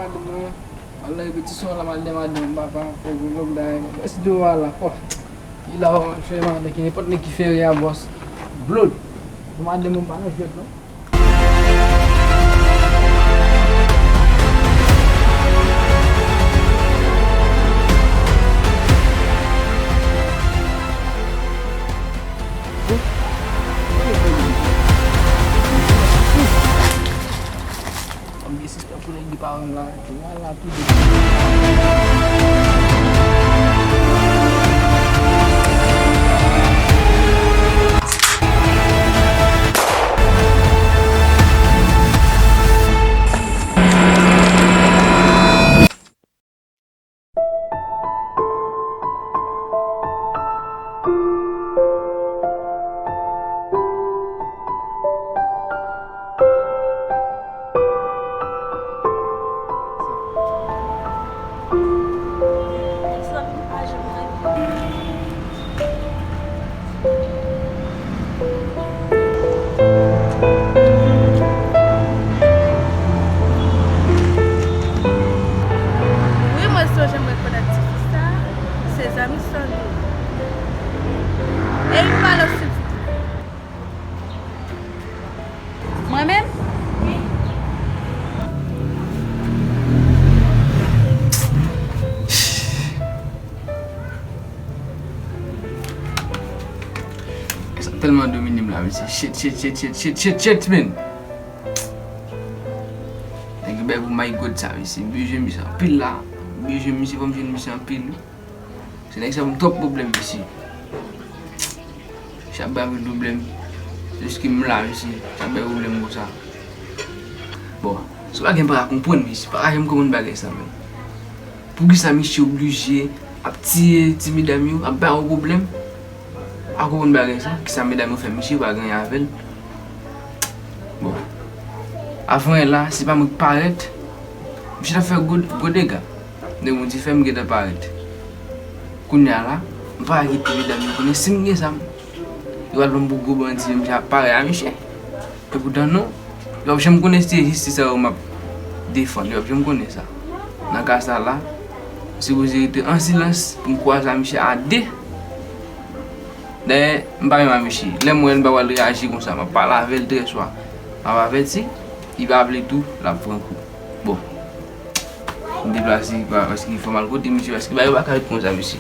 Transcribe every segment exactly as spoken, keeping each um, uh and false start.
Madanm mwen, al nan repetisyon la, madanm, madanm, papa, fò gwo lòk dayè. Èske ou la, fò. Li la, w ap fè madanm ki nenpòt nèg ki fere a, bòs. Blood. Pou madanm mwen pa nan jwèt, non. Kòm gen sistèm pou nèg li pa wè m la, kounye a la tou de. Wi, mwen sonje m rekonèt ti fi sa, se zanmi Sandro. E li pale silvouplè. Mwen menm? Wi. Sa tèlman domine m la, mesye. Shit, shit, shit, shit, shit, shit, shit, man. Nèg yo bay pou my God sa, mesye. M bezwen misye anpil la. M bezwen misye, fò m jwenn misye anpil, wi. Se nèg sa ban m twòp pwoblèm, mesye. Misye ap bay anpil pwoblèm. Jiske m la, mesye. Misye ap bay pwoblèm konsa. Bon, si w pa gen, m pa ka konprann, mesye. Pa ka janm konprann bagay sa, menm. Poukisa misye oblije ap tiye ti medam yo, ap bay yo pwoblèm? Pa konprann bagay sa. Kisa medam yo fè misye, yo pa gen anyen avè l? Bon. Avan yè la, se pa mwen k parèt. Misye t ap fè gwo, gwo dega. Nèg Bondye fè m gentan parèt. Kounye a la, m pa ka kite medam yo konnen si m gen zam. Yo pral pran m pou gwo bandi, yo, misye ap pare a misye. Epoutan non, yo p ap janm konnen se jistis sa yo m ap defann, yo p ap janm konnen sa. Nan ka sa la, m sipoze rete an silans pou m kwaze a misye a de. Dayè, m pa menm a misye. Lè m wè l, m pa pral reyaji konsa, m ap pale avè l trè swa. M ap avèti, li pa vle tou, l ap pran kou. Bon. M deplase, pa, paske fò m al kote misye, paske bagay yo pa ka ret konsa, mesye.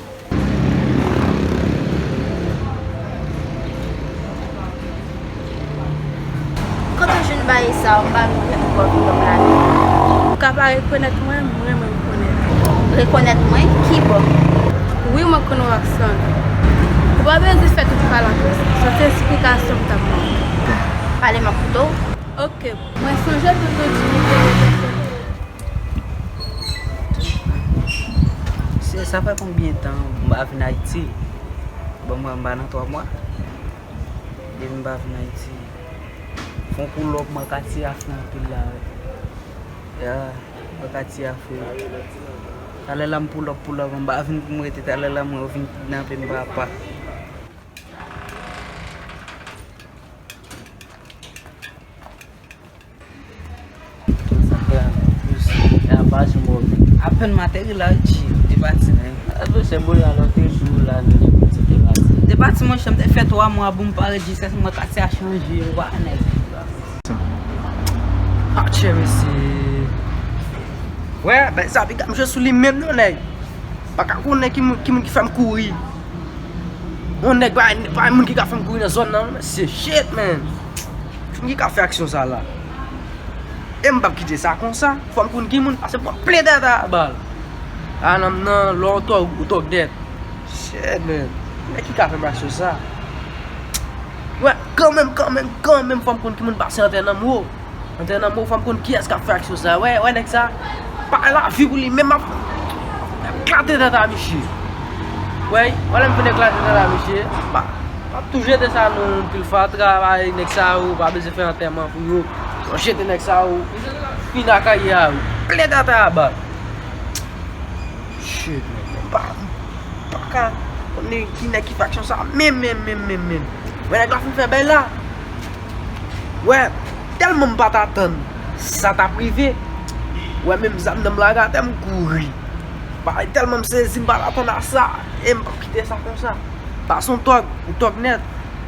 Kote w jwenn bagay sa yo, m pa vin pèdi kò m nan lari. Ou ka pa rekonèt mwen, mwen, mwen rekonèt ou. Rekonèt mwen? Kibò? Wi, mwen konn w ak Sandro. Ou pa bezwen fè tout pale anplis. Se yon ti esplikasyon m t ap mande. Pale, m ap koute w. Oke. Mwen sonje tout ou di m te rete. Se, sa fè konbyen tan m pa vin Ayiti? Bon, mwen, m pa nan twa mwa depi m pa vin Ayiti. Fon pull up, mwen katye a fre anpil la, wi. Ya, mwen katye a fre. Talè la m pull up, pull up, m pa vin pou m rete, talè la mwen yo vin kidnape m papa. Sa fè anplis. E a pa janm wè w. Apèn m ateri la, G, m te pati, men. Alò, se boul la, lòt jou la, nou te pati, te pati. Te pati, monchè, m te fè twa mwa, bon, m parèt jis, mwen katye a chanje, ou pa nèg. Atchè, mesye. Wè, ben, sa piga m jwe sou li menm, non, nèg. Pa ka konnen ki moun, ki moun ki fè m kouri. Yon nèg pa, pa moun ki ka fè m kouri nan zòn nan, mesye. Shit, man. Ki moun ki ka fè aksyon sa la? E m p ap kite sa konsa. Fò m konn ki moun, pase m pran plen tata a bal. A, nan, nan, lè w tòg, ou tòg dèt. Shit, man. Nèg ki ka fè m aksyon sa? Wè, kanmenm, kanmenm, kanmenm, fò m konn ki moun pase antènan m wo. Antènan m wo, fò m konn kiyès k ap fè aksyon sa. Wè, wè, nèg sa. Pa lavi pou li, menm ap eklate tata misye. Wè, wè, lè m fin eklate tata misye. Pa, pa tou jete sa non, pil fatra, nèg sa yo, pa bezwen fè antèman pou yo. Yo jete nèg sa yo, fin ak kayè a yo. Plen tata a bal. Shit, man. M pa, m pa ka konnen ki nèg ki fè aksyon sa. Menm, menm, menm, menm, menm. Wè, nèg la fin fè bèy la. Wè, tèlman m pa t atann sa t ap rive. Ou wè menm zam nan m lage atè, m kouri. Bagay tèlman m sezi, m pa t atann a sa. E m p ap kite sa konsa. Pase yon tòg, ou tòg nèt.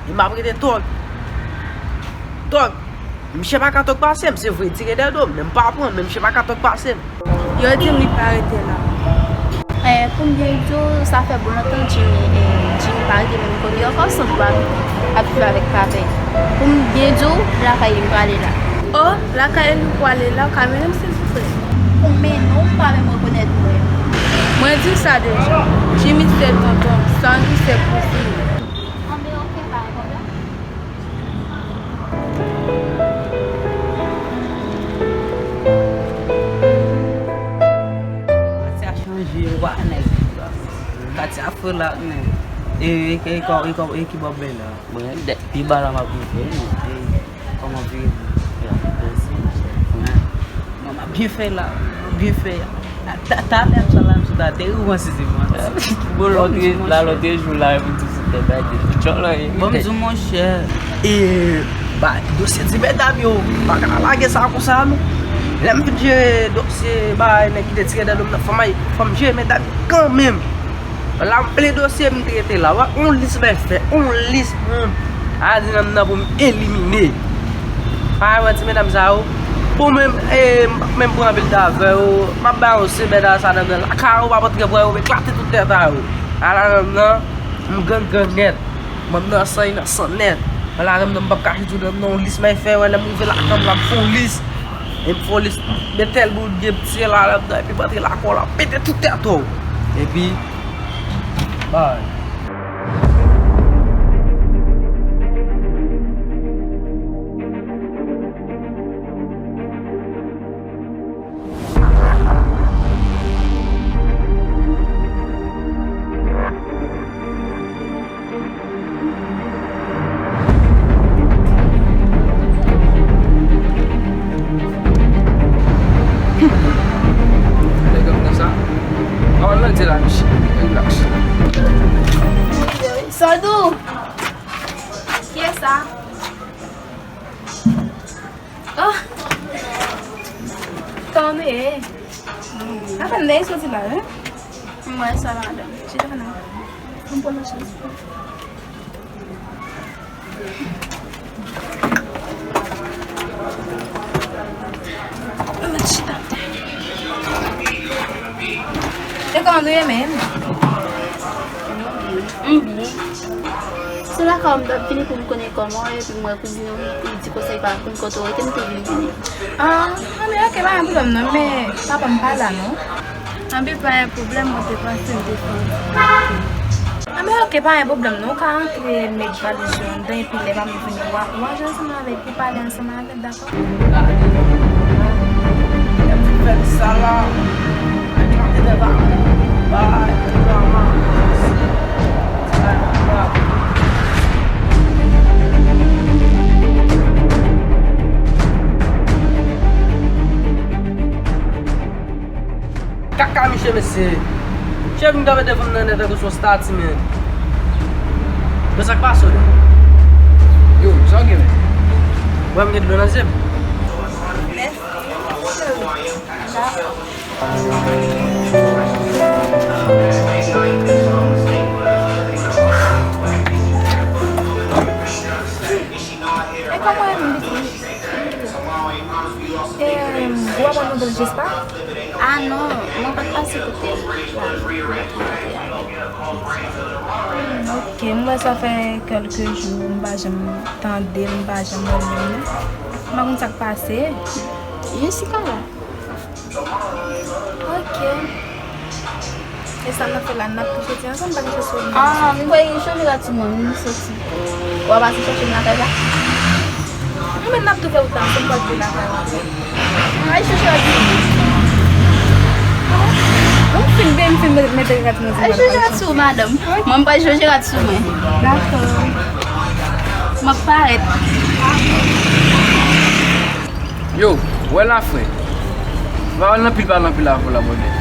E m ap rete tòg. Tòg. Misye pa ka tòg pase m, se vre, tire dèyè do m, men m pa pran, men misye pa ka tòg pase m. Yo di m li pa rete la. Eh, pou m byen di w, sa fè bon lontan Jimmy, eh, Jimmy pa rete menm kote ankò, sanble ap viv avèk papay. Pou m byen di w, lakay li m prale la. Oh, lakay li w prale la, w ka mennen m silvouplè? Pou m mennen w, m pa menm rekonèt mwen. Mwen di w sa deja, Jimmy se tonton m, Sandry se kouzin m. Anben, oke, pa gen pwoblèm. Katya chanje, wa nèg. Katya fè la, men. E, e, e, e, e, e ki bò bè la? Mwen, dèt pi ba la, m ap rive, men. E, kòman vire? Ya, mèsi, monchè. Mwen, m ap byen fè la, m ap byen fè. Ta-, talè m sa la, m sot atè, ou panse se mwen? Bon, lòt, la, lòt jou la, e pou di se tèt bagay. Tchòlò, e. Bon, m di w, monchè, e, ba, dosye ti medam yo, m pa ka lage sa konsa, non. Lè m fin jere dosye, ba, nèg ki te tire dèyè do m nan, fò m ay, fò m jere medam yo kanmenm. La m ple dosye m trete la. Wè, on lis mwen fè, on lis, hmm. A di nan m nan pou m elimine. Pa wè ti medam sa yo. Pou menm, e, m p ap menm pran anpil tan avè yo. M ap ba yo semèn a sa nan men lakay yo, m ap antre pran yo, m eklate tout tèt a yo. Ala nan m nan, m gang gang nèt. Mwen m nan san, nan san nèt. Ala nan m nan, m p ap kache di w nan m nan, on lis mwen fè, wè, lè m rive lakay m la, m fè on lis. E m fè on lis, men tèl bout gen pti la, la, epi m antre lakay w la, pete tout tèt ou. Epi, bay. Nèg ap nan sa. An nan di la, miche. Relax. Sandou! Kiyès sa? Oh! Kòman nou ye? Atann, lè soti la, wi. Mwen sa, madanm. Chita nan. Mwen pran nan chans. Mwen chita. E kòman nou ye menm? M byen. Se lakay w m t ap vini pou m konnen kòman w ye, epi m wè kouzin ou, li di konsa li pa konn kote w rete, m te vin vini. Ah, anben, oke, pa gen pwoblèm non, men papa m pa la non. Anben, pa gen pwoblèm, mwen te panse m te fè yon ti pase. Anben, oke, pa gen pwoblèm non, ou ka antre met valiz yo anndan, epi lè papa m vini, w a, w a jwe ansanm avè l, pou pale ansanm avè l, dakò? Lè m fin fè lis sa la, eklate tèt a mwen, bay, drama. Kaka miche, mesye. Miche vin kanpe devan m nan nèt tankou se yon stati, men. Men sa k pase w la? Yo, sa w gen, men? Wè m gen dlo nan zye m. Mèsi. E kòman w ye menm, pitit? E, ou pa pran nouvèl Jespa? Ah non, mwen pa t pase kote l. Hmm, ok, m wè sa fè kèlke jou, m pa janm tande l, m pa janm wè l menm non. M pa konn sa k pase. Jessica la. Ok. E sa n ap fè la, n ap tou soti ansanm, pa gen chans pou nou. Ah, m kwè li chanje rad sou mwen, m soti. W a pase chèche m lakay la? Mwen menm n ap tou fè wout la ansanm, m pral tou lakay la. Ay, chèche rad sou mwen. Bon, m fin, ben, m fin mete rad sou mwen. Ay, chèche rad sou ou, madanm. Mwen, m pral chèche rad sou mwen. Dakò. M ap parèt. Yo, wè la, frè. Pa pale anpil, pale anpil avè w la, brother.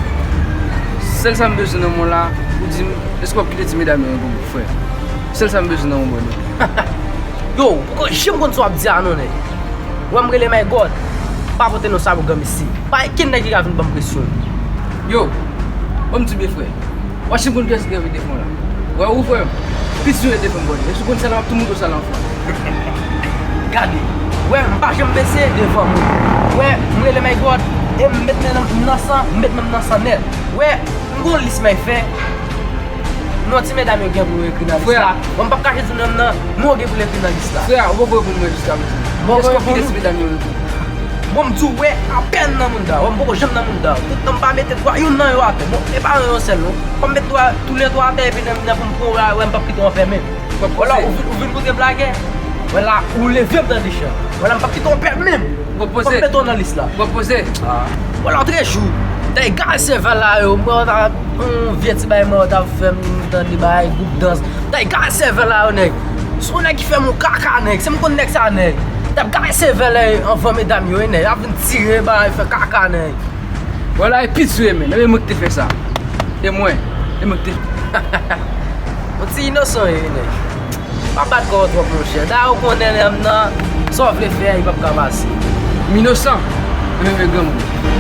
Sèl sa m bezwen nan men w la, ou di m, èske w ap kite ti medam yo pou mwen, frè? Sèl sa m bezwen nan men w, brother. Yo, ou poko janm konn sa w ap di a non, nèg. Wè m rele My God. Pa pote non sa pou granmesi. Pa gen nèg ki ka vin ban m presyon. Yo, ban m di byen frè. Washington Gas gen vide fon la. Wè ou frè m. Pis yo vide fon bòl. Yo sou konn sèl ap tou moun sal anfan. Gade. Wè, m pa janm bese devan moun. Wè, m rele my God. E m met men m nan san, m met men m nan san nèt. Wè, m gon lis may fè. Non ti medam yo gen pou yo ekri nan lis la. Bon, m p ap kache di non m nan, non gen pou l ekri nan lis la. Frè, ou poko reponn mwen jiska prezan. Bon, ou poko reponn mwen. Èske w konnen ti medam yo ekri? Bon, m di w, wè, apèn nan mounda. Wè, m poko janm nan mounda. Tout tan m pa mete twa, youn nan yo atè. Bon, e pa yon sèl non. Kòm m met twa, toulètwa atè, epi nan, nan pou m pran w la, wè, m p ap kite w anfèmen. Wala, ou vin, ou vin kote blagè. Wala, ou leve m nan lis la. Wala, m p ap kite w pèdi menm. Ou poze. M ap mete w nan lis la. Ou poze. Wala, trè jou. Dèy gay sèvè la yo, mwen ta yon vye ti bay mwen ta fè m tande bay gwoup dans. Dèy gay sèvè la yo, nèg. Se yon nèg ki fè m yon kaka, nèg. Se m konn nèg sa, nèg. T ap gay sèvè la anvan medam yo, nèg. Ap vin tire bay, fè kaka, nèg. Wala, e pit sou e men. E mwen ki te fè sa. E mwen. E mwen ki te. Yon ti inosan, e, nèg. Pa bat kò w twòp, monchè. Dayè, ou konnen lè m nan, sa w vle fè a, li p ap ka pase. M inosan, men men granmoun.